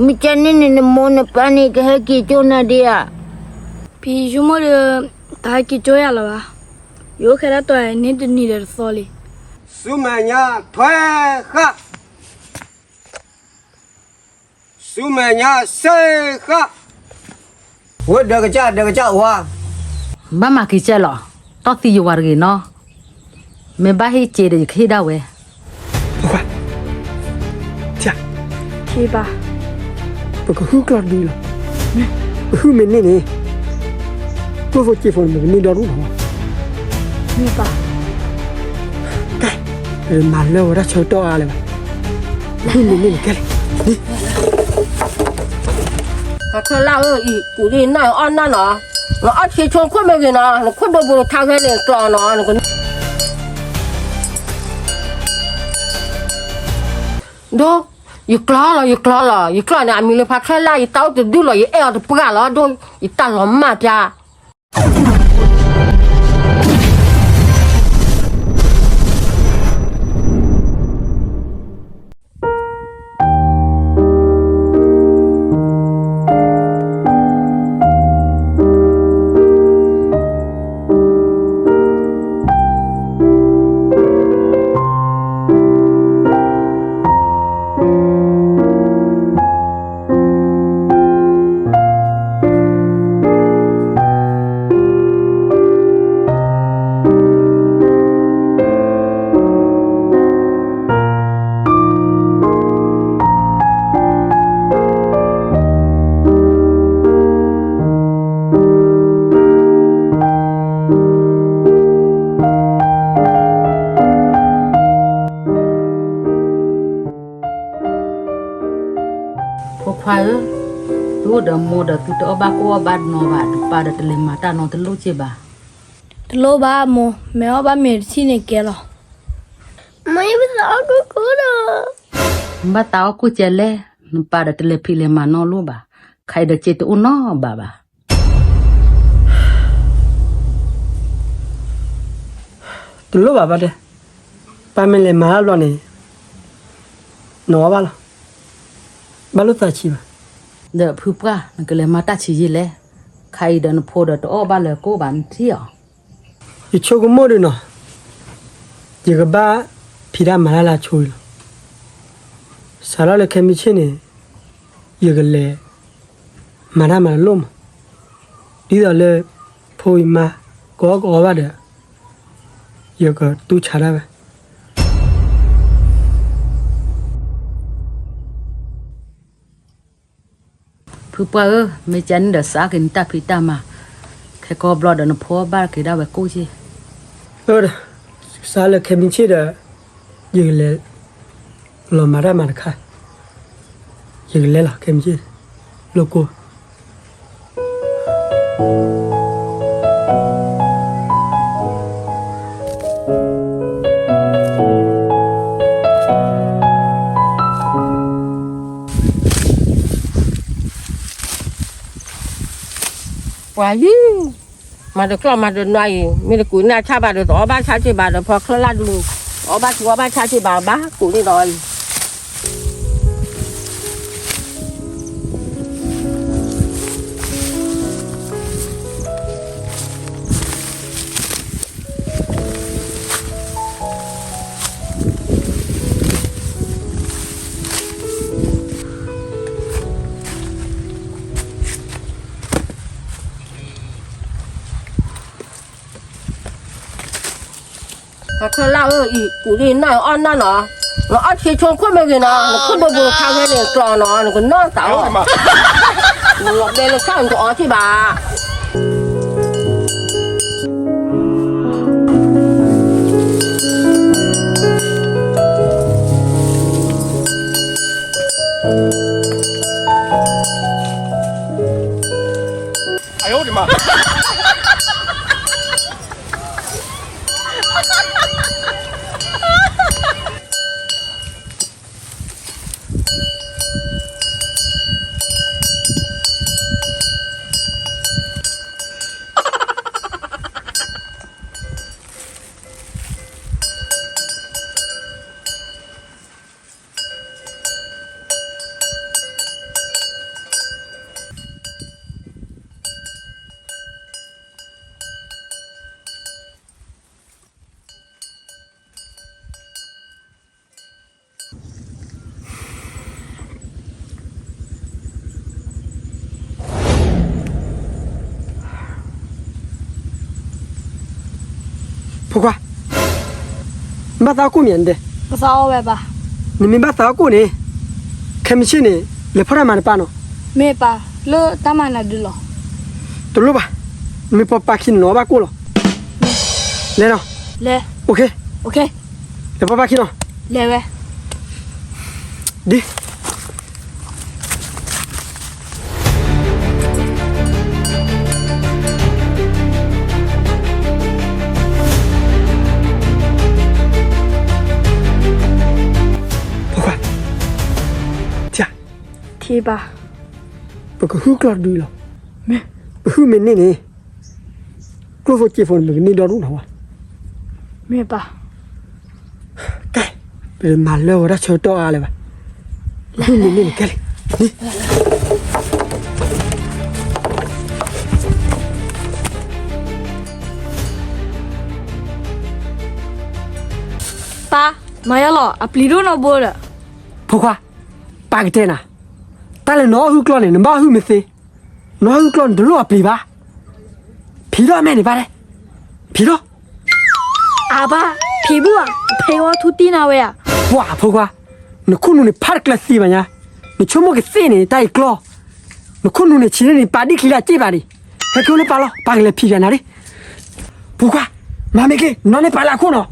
မ့ၢ်ကဲန့ၣ်န့ၣ် နမိၢ်နပၢ်န့ၣ် ကဟဲက့ၤကၠိနၤဒံးဧါ. ဖံယဆိကမိၣ်ဒီး တဟဲက့ၤကၠိယၤလၢၤဘၣ်. ယအိၣ်ခဲဒၣ်တီၤန့ၣ်တနံၤဒီးတသီလံ. ဆူမဲာ်ညါထွဲဃာ် ဆူမဲာ်ညါစ့ဃာ်, ဝဲဒီးကစၢ်ဒီးကစၢ်ဝါ, ဘၣ်မၤက့ၤကဲလီၤ, တီၢ်သံယဝၤတဂ့ၤနီၤ, မ့ၢ်ဘၣ်ဟ့ၣ်က့ၤဒီးယကဟ့ၣ်ဒၣ်ဝဲ. ပကဟုၣ်ကျီၢ်တဒုလီၤ, ပဟုၣ်မ့ၢ်န့ၢ်န့ၣ် ကျိၣ်ဖိစ့ဖိန့ၣ် ပကန့ၢ်ဒီဒူၣ်လီၤ. မၤလၢဝဲဒၣ်ဆၢကတီၢ်အါလၢၤဘၣ်, ဟုၣ်မ့ၢ်န့ၢ်န့ၣ်ကဲလံ. ပှၤချၢလၢ်ဧၢ, အံၤကူးလံနီၢ်အီၣ်နီၢ်နီၤ, နအီၣ်ဆံဆိခိၣ်မ့ၢ်ဂ့ၤနီၤ, နခိၣ်ဒိဘိခါဂဲန့ၣ်ကျီနီၤ, နက ဒိ, ယကျီလီၤ ယကျီလီၤ, ယကျီန့ၣ် အမံၤလၢပှၤချၢလၢ်, ယတၢ်အိၣ်တဒုလီၤ, ယအဲၣ်အီၤတပှၢ်လီၤ, ဒိ, ယတၢ်လီၤမၢ်ပျါ. ဖိခွါဧၢ, သုအိၣ်ဒီးမိၢ်ဒီးသုတအီၣ်ဘၣ်ကိၣ်အီၣ်ဘၣ်နီၤဘၣ်, နပၢ်ဒီးတလဲၤမၤတၢ်နီတလိၣ်က့ဘၣ်. တလိၣ်ဘၣ်မိၢ်, မ့ၢ်အီၣ်ဘၣ်မ့ၤတထံၣ်န့ၣ်ကဲလီၤ. မ့ၢ်ယဘၣ်သးအီၣ်ကိၣ်ကိၣ်ဒီး, နဘၣ်သးအီၣ်ကိၣ်ကဲလဲၣ်, နပၢ်ဒီးတလဲၤဖံးလဲၤမၤနီတလိၣ်ဘၣ်, ခဲအံၤဒီးက့တအိၣ်နီဘၣ်ဘၣ်. တလိၣ်ဘၣ်ဘၣ်တဲ, ပၢ်မ့ၢ်လဲၤမၤတၢ်ဘျီန့ၣ် နအီၣ်ဘၣ်လီၤ, ဘၣ်လိၣ်သးဆံးဘၣ်. ဒီးဖုပှၢ် နကလဲၤမၤတၢ်ဆံးယံာ်လဲၣ်, ခဲအံၤဒီးနဖိဒီးတအီၣ်ဘၣ်လၢၤကိၣ်ဘၣ်နထံၣ်အီၤ. ယဆိကမိၣ်ဒီးနီၤ, ယကဘၣ်ဖံးတၢ်မၤတၢ်လၢအဆိအံၤလီၤ. စးထီၣ်လၢခဲမုၢ်ဆ့ၣ်န့ၣ် ယကလဲၤမၤတၢ်မၤတလိၣ်မး, ဒ်သိးလၢ ဖိအံၤမါ ကအီၣ်ကအီဘၣ်ဒီး ယကတူၢ်ဆါတၢ်ဝဲ. ဖုပှၢ်ဧၢ, မ့ၢ်ကဲန့ၣ်ဒီးစးက့ၤနတၢ်ဖံးတၢ်မၤ, ခဲကိာ်ဘျီဒီးနဖိဘၣ်က့ၤဒၣ်ဝဲကိၣ်က့. အၢ, စးလၢခဲမုၢ်ဆ့ၣ်ဒီး ယကလဲၤလီၤမၤတၢ်မၤတခါ, ယကလဲၤလီၤခဲမုၢ်ဆ့ၣ်, လိၣ်ကိၣ် ပှၤယုၢ်, မၤဒီးကျီၢ်မၤဒီးနွါအံၤ မ့ၢ်တကူးနၢ်ဆါဘၣ်ဒီး တအီၣ်ဘၣ်ဆါက့ဘၣ်ဒီး ဖီချၢလၢ်ဒူ, တအီၣ်ဘၣ်ဆူအီၣ်ဘၣ်ဆါက့ဘၣ် ဘၣ်ကူးန့ၢ်ဒီးအံၤ. ပှၤချၢလၢ်ဧၢ, အံၤ ကူးလံနီၢ်အီၣ်နီၢ်နီၤ, နအီၣ်ဆံဆိခိၣ်မ့ၢ်ဂ့ၤနီၤ, နခိၣ်ဒိဘိခါဂဲန့ၣ်ကျီနီၤ, နကနီၢ်သးအီၣ်, နလီၤဘဲလၢခၣ်နကအီၣ်က့ဘၣ်. နဘၣ်သးအီၣ်ကိၣ်မ့ၢ်ဧါနတဲ. ကသးအီၣ်ဝဲပၢ်. နမ့ၢ်ဘၣ်သးအီၣ်ကိၣ်န့ၣ်, ခဲမုၢ်ဆ့ၣ်န့ၣ် လဲၤဖီၣ်တၢ်မၤနပၢ်နီၤ. မ့ၢ်ပၢ်, လၢတၢ်မၤနၤဒုးလီၤ. တလိၣ်ဘၣ်, နမ့ၢ်ပိာ်ပၢ်ခံန့ၣ် နအီၣ်ဘၣ်ကိၣ်လီၤ. လဲၤနီၤ. လဲၤ. လဲၤပိာ်ပၢ်ခံနီၤ. လဲၤဝဲ. ဒ် ဖိခွါ, ထံၣ်ဧါ, ထံၣ်ဘၣ်. ပကဟုၣ်ကျီၢ်တဒုလီၤ. ပဟုၣ်မ့ၢ်န့ၢ်န့ၣ်, ကျိၣ်ဖိစ့ဖိန့ၣ် ပကန့ၢ်ဒီဒူၣ်နီၤဝဲ. မ့ၢ်ပၢ်. ကဲ, ပမၤလၢဝဲဒၣ်ဆၢကတီၢ်အါလၢၤဘၣ်. ပဟုၣ်မ့ၢ်န့ၢ်န့ၣ်ကဲလံ. ပၢ်, မၤယါလီၤ, အပျံၤဒိၣ်နီၢ်ဘိဒီး. ဖိခွါ, ပၢ်ကတဲနၤ, တၢ်လၢနအီၣ်ဟုၣ်ကျီၢ်န့ၣ် နဘၣ်ဟုၣ်မ့ၢ်သ့, နအီၣ်ဟုၣ်ကျီၢ်န့ၣ် တလိၣ်အပျံၤဘၣ်. ဖံးထီၣ်အမဲာ်န့ၣ်ဘၣ်လဲၣ်, ဖံးထီၣ်. အၢ ပၢ်, ဖံးဘူၣ်ဧါ, အဖံးဝဲထူတံၢ်နၤဝဲဧါ. ပှၤဖိခွါ, နခိၣ်နူာ်န့ၣ်ဖးတကျၢၤသံဘၣ်ညါ, နဆိကမိၣ်ကသ့ၣ်န့ၣ် တၢ်အံၤကျီၢ်, နခိၣ်နူာ်န့ၣ်ဆံးန့ၣ် ပာ်ဒံၣ်ချံလၢအစ့ၣ်ဘၣ်ဒံး, ဟဲက့ၤအိၣ်လၢပၢ်လီၤ, ပၢ်ကလဲၤဖံးယၤနၤဒံး. ဖိခွါ, မၤမ့ၢ်က့ၤ, နီၢ်န့ၢ်ပၢ်လၢအခိၣ်နီၤ,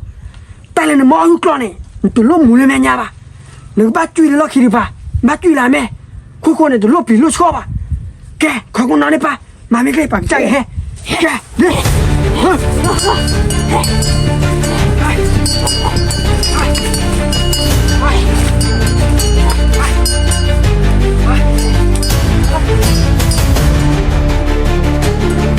တၢ်လၢနမ့ၢ်အီၣ်ဟုၣ်ကျီၢ်န့ၣ် နတလိၣ်မူလၢမဲာ်ညါဘၣ်, နကဘၣ်ကွံာ်လၢလီၢ်ခံတဖၣ်, ဘၣ်ကွံာ်လၢအမဲာ်, ခိၣ်ဃိန့ၣ် တလိၣ်ပျံၤလိၣ်ဆှီဘၣ်. ကဲ, ခီခိၣ်နီၢ်န့ၢ်ပၢ်, မၤမ့ၢ်က့ၤ ပၢ်ကစၢ်ကဟဲ, ကဲ,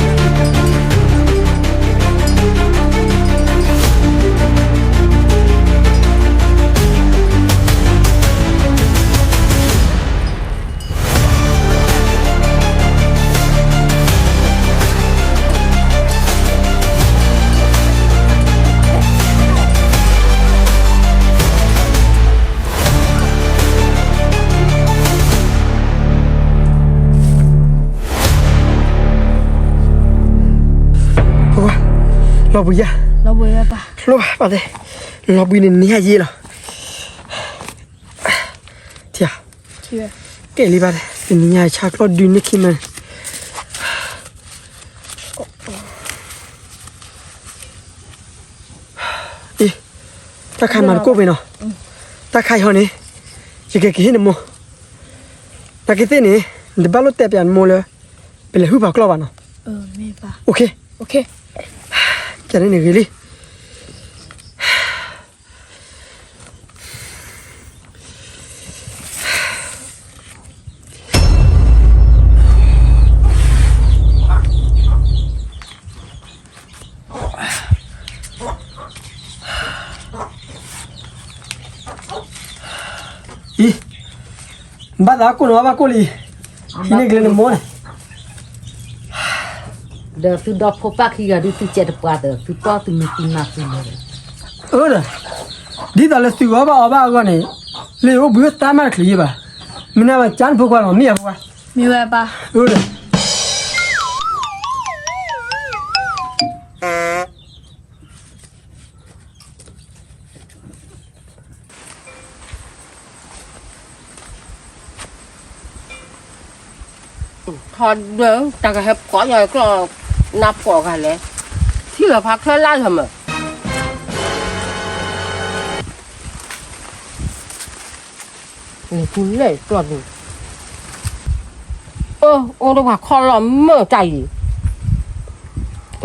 ဒ် လီၤဘှံးယါ, လီၤဘှံးယါပၢ်, လီၤဘှံးပၢ်, လီၤဘှံးန့ၣ် နံၤဟါယ့လီၤ. ထံၣ်, ကဲလံဘၣ်, တနံၤညါဆါကျီၢ်ဒုးန့ၢ်ခံမၢ်. အံၤ, တၢ်ခါမၤတကိၣ်ဖဲနီၤ, တၢ်ခါအံၤဟီန့ၣ်, ယကက့ၤဟ့ၣ်နမိၢ်, နာ်က့သ့ၣ်န့ၣ်, နတဘၣ်လိၣ်တဲပၠးနမိၢ်လၢ ပလဲၤဟုၣ်ပှၤကျီၢ်ဘၣ်နီၤ. ကန့ၣ်န့ၣ်ဂ့ၤလံ. အံၤ, ဘၣ်သးကိၣ်န့ၣ် ဘၣ်ကိၣ်လံ, ဟံးန့ၢ်ကလဲၤနမိၢ်န့ၣ်. ဒီးသုဒီဖိပၢ်ခံဂၤဒုး သုစဲးတပှၢ်ဒီး သုတီသုမံၤသုနၤသုလီၤ. အၢဒီး, ဒ်သိးလၢသုဂီၢ်ဘၣ်အီဘၣ်အဂီၢ်န့ၣ်, လၢယအိၣ်ဘှံးတၢ်မၤတချုးယံၤဘၣ်. မ့ၢ်နၤဘၣ်ကၢ်နဖိခွါလီၤ မ့ၢ်ယဖိခွါ, မ့ၢ်ဝဲပၢ်, အၢဒီး ထီဒၢ တၢ်ကဟဲဖှီၣ်ယၤကျီၢ် နၢ်ဖှီၣ်ဂၤလဲၣ်, ထံၣ်လီၤဖးချၢလၢ်လၢမး, လဲၤလဲၣ်ကျီၢ်ဒုး, အၢ အိၣ်ဒီးပှၤခီၣ်လီၢ်မုာ်တၢ်အံၤ, အၢ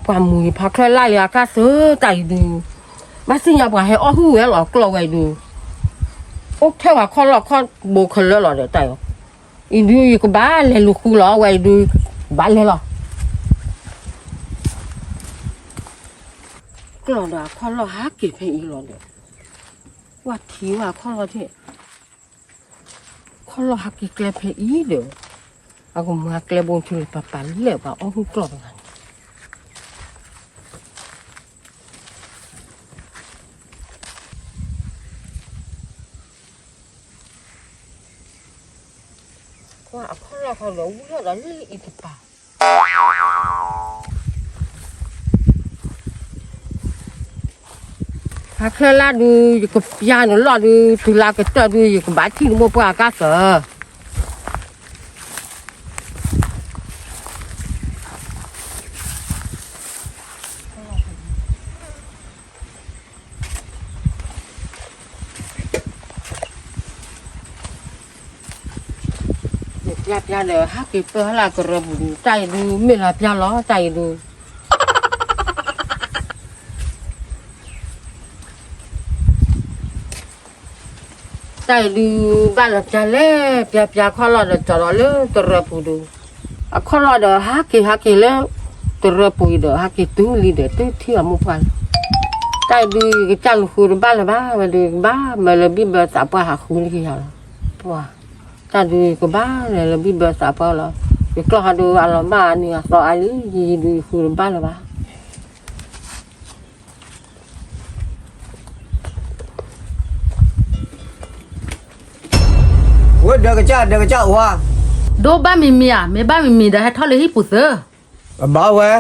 ပှၤမုၢ်ဂ့ၤဖးချၢလၢ်လၢအကါသၢတၢ်အံၤဒုး, ဘၣ်သ့ၣ်ညါပှၤဟဲအီၣ်ဟုၣ်ဝဲလီၤကျီၢ်ဝဲဒုး, အိၣ်ထဲပှၤခီၣ်လီၢ်ခီၣ်ဘိခဲလၢာ်လီၤဒီးတၢ်အံၤ, အံၤဒုးယကဘၣ်လဲၤလူၤဃုလီၤဝဲအံၤဒုး, ဘၣ်လဲၤလီၤ. ကျီၢ်ဒီးအခီၣ်လီၢ်ဟးက့ၤဖဲအံၤလီၤဒီး, ဝဲထံၣ်ဝဲအခီၣ်လီၢ်သ့ၣ်, ခီၣ်လီၢ်ဟးက့ၤကျဲဖဲအံၤဒီး, အကမၤကျဲဘိထံလၢပၢ်ပာ်လဲၣ်ပှၤအီၣ်ဟုၣ်ကျီၢ် ပှၤအခီၣ်လီၢ်ခီဒီးဝံၤလီၤဒီးလၢအံၤတပၤ, ဖါချၢလၢ်ဒုး ယကပျၢ်နုာ်လီၢ်ဒုး တုၤလၢကတၢၢ်ဒုး ယကဘၣ်ထံၣ်နမိၢ်ပှၢ်အကါသၢ ပျၢ်ပျၢ်ဒီး ဟဲက့ၤပၢၢ်ဟဲလၢကရၢပူၤဒုး တၢ်အံၤဒုး မ့ၢ်လီၤပျၢ်လီၤ တၢ်အံၤဒုး တၢ်အံၤဒုး ဘၣ်လီၤပျၢ်လဲၣ် ပျၢ်ပျၢ်ခီၣ်လီၢ်ဒီး ကၠီၤလီၤလၢကရၢပူၤဒုး အခီၣ်လီၢ်ဒီး ဟဲက့ၤဟဲက့ၤလၢ ကရၢပူၤအံၤဒီး ဟဲက့ၤတုၤလံဒီး တထံၣ်အမိၢ်ပှၢ်လၢ တၢ်အံၤဒုး ယကစၢ်လူၤဃုတဘၣ်လၢၤဘၣ် ဝဲဒုး ကဘၣ်မၤလၢဘံၣ်ဘၢသးပှၢ်ဟးဃုလၢကယၤလီၤ ပှၤ တၢ်ဒုးကဘၣ်လဲၤလၢဘံၣ်ဘၢသးပှၢ်လီၤ. ယကျီၢ်ဟးဒုးအလီၤမၢ်အနံၤအသီအါလံ ယံၤဒုးယဃုတဘၣ်လၢၤဘၣ်. ဝဲဒၢးကစၢ် ဒၢးကစၢ်ဝါ, ဒိၣ်ဘၣ်မံၤမံၤဧါ, မ့ၢ်ဘၣ်မံၤမံၤဒီးဟဲထီၣ်လၢဟံၣ်ပူၤသၢ, အဘၣ်ဝဲ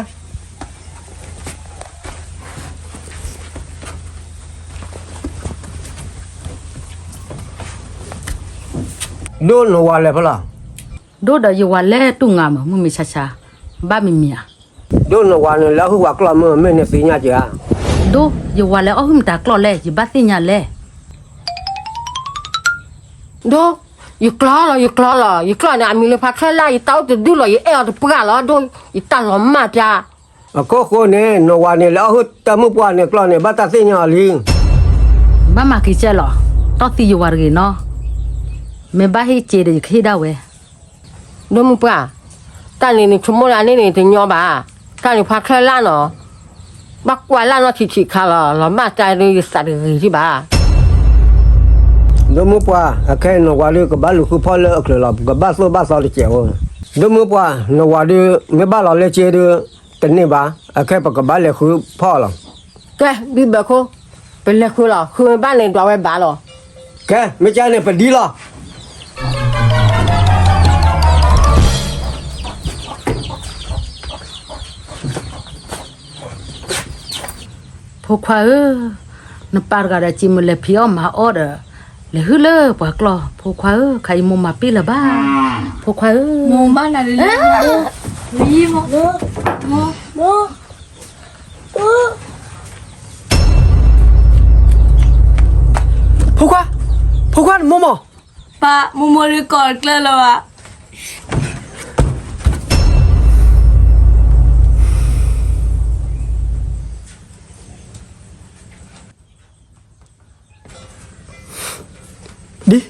ဒိၣ်နဝၤလဲၤဖဲလဲၣ်, ဒိၣ်ဒီးယဝၤလဲၤတူၢ်ငါမုၢ်မုၢ်မံၤဆါဆါ, ဘၣ်မံၤမံၤဧါ, ဒိၣ်နဝၤန့ၣ်လၢအဟုၣ်ဝၤကျီၢ်မုၢ်မ့ၢ်န့ၣ်သ့ၣ်ညါက့ၤဧါ, ဒိၣ်ယဝၤလဲၤအီၣ်ဟုၣ်မတၤကျီၢ်လဲၣ် ယဘၣ်သ့ၣ်ညါလဲၣ် ဒိၣ်, ယကျီၢ်လီၤ ယကျီၢ်လီၤ ယကျီၢ်န့ၣ် အမံၤလၢဖါချၢလၢ် ယတၢ်အိၣ်တဒုလီၤ ယအဲၣ်အီၤတပှၢ်လီၤ ဒိၣ်, ယတၢ်လီၤမၢ်ပျၢ်, အခိၣ်ဃိန့ၣ် နဝၤန့ၣ် လဲၤအီၣ်ဟုၣ်တၢ်မုၣ်ပှၢ်န့ၣ်ကျီၢ်န့ၣ် ဘၣ်တၢ်သ့ၣ်ညါအီၤလံ, ဘၣ်မၤက့ၤကဲလီၤ, တီၢ်သံယဝၤတဂ့ၤနီၤ, မ့ၢ်ဘၣ်ဟ့ၣ်က့ၤဒီးယကဟ့ၣ်ဒၣ်ဝဲ ဒိၣ်မုၣ်ပှၢ်, တၢ်န့ၣ်နဆိကမိၣ်လၢအန့ၣ်န့ၣ် တညီဘၣ်, တၢ်န့ၣ်ဖါချၢလၢ်နီၤ, ဘၣ်ကွၢ်လၢ်နီၢ်ဆံးဆံးခါလီၤ လီၤမၢ်တၢ်ဒုးယသးတဂ့ၤထံၣ်ဘၣ်, ဒိၣ်မုၣ်ပှၢ် အခဲအံၤနဝၤဒုးကဘၣ်လူၤဃုဖီၣ်လၢအချုးလီၤ ပကဘၣ်သိၣ်ဘၣ်သီတစဲးဧိၤ, ဒိၣ်မုၣ်ပှၢ် နဝၤဒုး မ့ၢ်ဘၣ်လီၤလဲက့ဒုး တန့ၢ်ဘၣ်, အခဲပကဘၣ်လဲၤဃုဖီၣ်လီၤ, ကဲ ဘံၣ်ဘၢခိၣ်, ပလဲၤဃုလီၤ ဃုမ့ၢ်ဘၣ်န့ၣ်ဒွးဝဲဘၣ်လီၤ, ကဲ မ့ၢ်ကဲန့ၣ် ပဒံလီၤ ဖိခွါဧၢ, နပၢ်တဂၤဒီးစံးမုၢ်လဲၤဖံးအီၣ်မၤအီၣ်ဒီး, လဲၤဟုၣ်လၢပှၤကျီၢ် ဖိခွါဧၢ, ခါအံၤမိၢ်မၤပ့ၢ်လၢၤဘၣ်, ဖိခွါဧၢ, မိၢ်မၤနၤဒ်လဲၣ်, မိၢ်, မိၢ်, ဖိခွါ, ဖိခွါနမိၢ်မး, ပၢ်, မိၢ်မိၢ်ဒုးကိးတကျၢၢ်လၢၤဘၣ် ဒ်,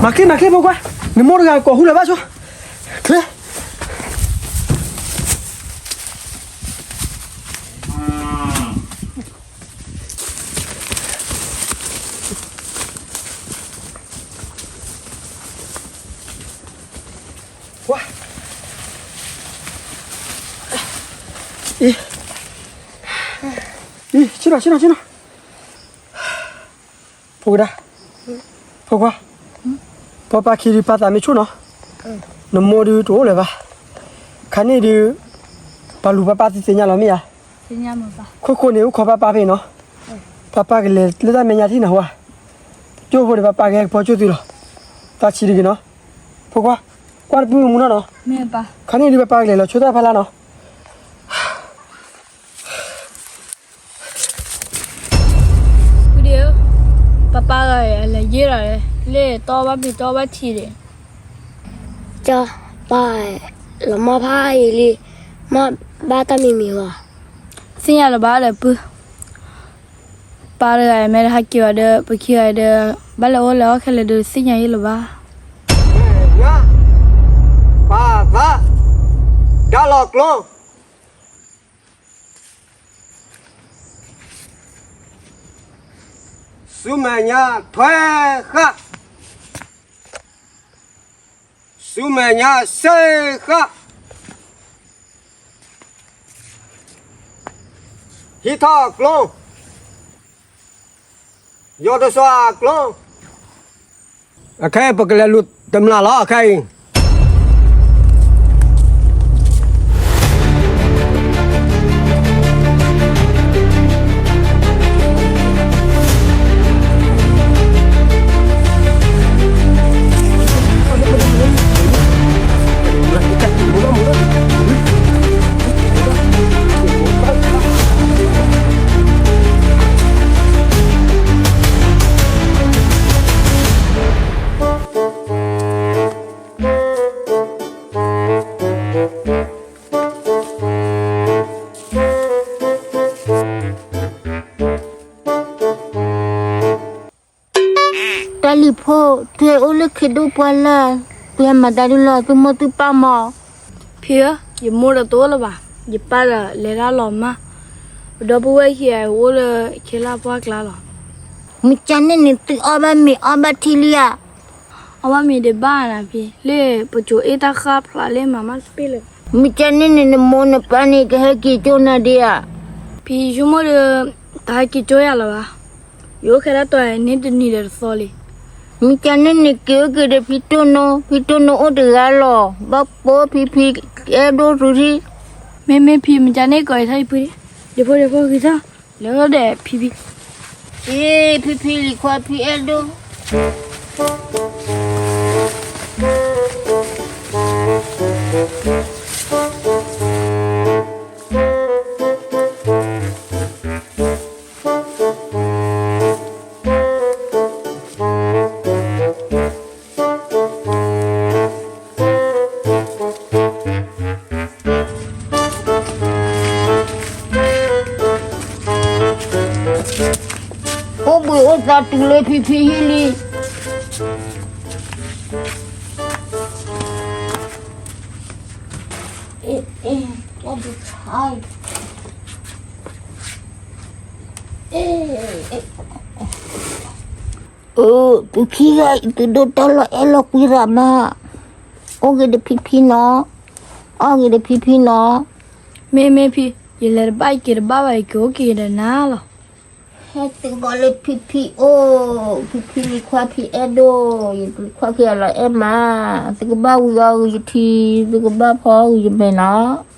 မၤခ့ မၤခ့ ဖိခွါ, နမိၢ်တဂၤကိးဟူလၢၤဘၣ်ဆိ, ချ့ ဝါ, အံၤ, အံၤ, ဆ့ၣ်နီၤ ဆ့ၣ်နီၤ ဆ့ၣ်နီၤ, ဖိကဒါ, ဖိခွါ, ပှၤပၢ်ခံဒုးပၢ်သးမ့ၢ်ဆူၣ်နီၤ, နမိၢ်ဒုးတအိၣ်လၢၤဘၣ်, ခါန့ၣ်ဒုး, ပှၤလူၤပၢ်ပၢ်သ့ၣ်ညါလီၤမ့ၢ်ဧါ, ခိၣ်ခိၣ်န့ၣ် အိၣ်ခိးပၢ်ပၢ်ဖဲနီၤ, ပၢ်ပၢ်ကလဲၤလၢတၢ်မဲာ်ညါထံၣ်နၤဟူဧါ, ကၠိဖိန့ၣ် ပၢ်ပၢ်ကဟဲကပီၤကၠိၣ်သုလီၤ, သးဆံးတဂ့ၤနီၤ, ဖိခွါ, ကွၢ်တပုၢ်မူနီၢ်နီၤ, ခါန့ၣ်ဒုးပၢ်ပၢ်ကလဲၤလီၤဆိတၢ်ဖးလၢ်နီၤ ဖုဒံဧၢ, ပၢ်ပၢ်ဂၤလဲၤယ့ၢ်လီၤ, လ့ၣ်တီဘၣ်မ့ၤတီဘၣ်ထံးဒံး, ကၠီ, ပၢ်, လီၤမၢ်ဖးအံၤလံ, မၢ်ဘၣ်တၢ်မံၤမံၤလီၤ, သ့ၣ်ညါလၢၤဘၣ်ဒီးပုၢ်, ပၢ်တဂၤအံၤမ့ၢ်တဟဲက့ၤဘၣ်ဒီး ပခံဂၤဒီး, ဘၣ်လဲၤအိၣ်လဲၤအီၣ်ခဲလၢာ်ဒီး သ့ၣ်ညါယ့ၢ်လၢၤဘၣ်, ညါ, ပၢ်သး, ဒါလီၤကျိ ဆူမဲာ်ညါထွဲဃာ်, ဆူမဲာ်ညါစ့ဃာ်, ဟံးထီၣ်အကျိ, ယီၤတစီၤအကျိ, အခဲအံၤပကလဲၤလူၤတမျၢ်လီၤ အခဲအံၤ. အံၤဖိ, သုဟဲအိၣ်လၢခ့ဒိၣ်ပှၢ်လၢ်, သုဟဲမၤတၢ်ဒ်လဲၣ်, သုမိၢ်သုပၢ်မး. ဖံဧၢ, ယမိၢ်ဒီးတအိၣ်လၢၤဘၣ်, ယပၢ်ဒီးလဲၤတၢ်လီၤမၢ်. ပဒီပုၢ်ဝဲၢ်ခံဂၤအိၣ်လၢခ့လၢ်ပှၢ်ကျါလီၤ. မ့ၢ်ကန့ၣ်န့ၣ် သုအီၣ်ဘၣ်မ့ၤအီဘၣ်ထံလံဧါ. အီၣ်ဘၣ်မ့ၤဒံးဘၣ်နၤဖံ, လၢပကိးအ့ၣ်တၢ်ဃၣ်ဖျါလၢမၤမးတပ့ၢ်လၢၤဘၣ်. မ့ၢ်ကန့ၣ်န့ၣ် နမိၢ်နပၢ်န့ၣ် ကဟဲက့ၤကၠိနၤဒံးဧါ. ဖံဆိကမိၣ်ဒီး တဟဲက့ၤကၠိယၤလၢၤဘၣ်. ယအိၣ်ခဲလၢာ်တီၤန့ၣ် တနံၤဒီးတသီလံ. မ့ၢ်ကန့ၣ်န့ၣ် က့ၤအိၣ်က့ၤဒီးဖံတိၢ်နိ, ဖံတိၢ်နိအိၣ်တဂၤလီၤ, ဘၣ်ပိာ်ဖံဖံအဲၣ်ဒိၣ်သုထံ. မ့မ့ၢ်ဖံ မ့ၢ်ကန့ၣ် ကိးအံၤထီၣ်ယပုၢ်, ဒ့ဖိဒ့ဖိဂ့ၤထီၣ်, လဲၤဒီးဖံဖံ. အ့ ဖံဖံလံၤခွါဖံအဲၣ်ဒိၣ်. အိၣ်ဘှံးအိၣ်သါတုၤလၢဖံဖံဟံၣ်လံ. အ့ အ့ တၢ်ဒုးဆါအံၤ, အ့ အ့ သုခံဂၤအံၤ သုဒိၣ်တၢ်လီၤအဲၣ်လီၤကွံရၤမး, အိၣ်ဂ့ၤဒီးဖံဖံနီၤ, အီၣ်ဂ့ၤဒီးဖံဖံနီၤ. မ့မ့ၢ်ဖံ, ယလဲၤတဘၣ်ယက့ၤတဘၣ်ဘၣ် ယက့ၤအိၣ်က့ၤဒီးနၤလီၤ. ဟဲသုဘၣ်လၢဖံဖံအိၣ်, ဖံဖံလံၤခွါဖံအဲၣ်ဒိၣ်, ယလံၤခွါခံဂၤလီၤအဲၣ်မး, သုကဘၣ်ဝံၤအီၣ်ဂ့ၤယထံ, သုကဘၣ်ဖီအီၣ်ဂ့ၤယမဲာ်နီၤ.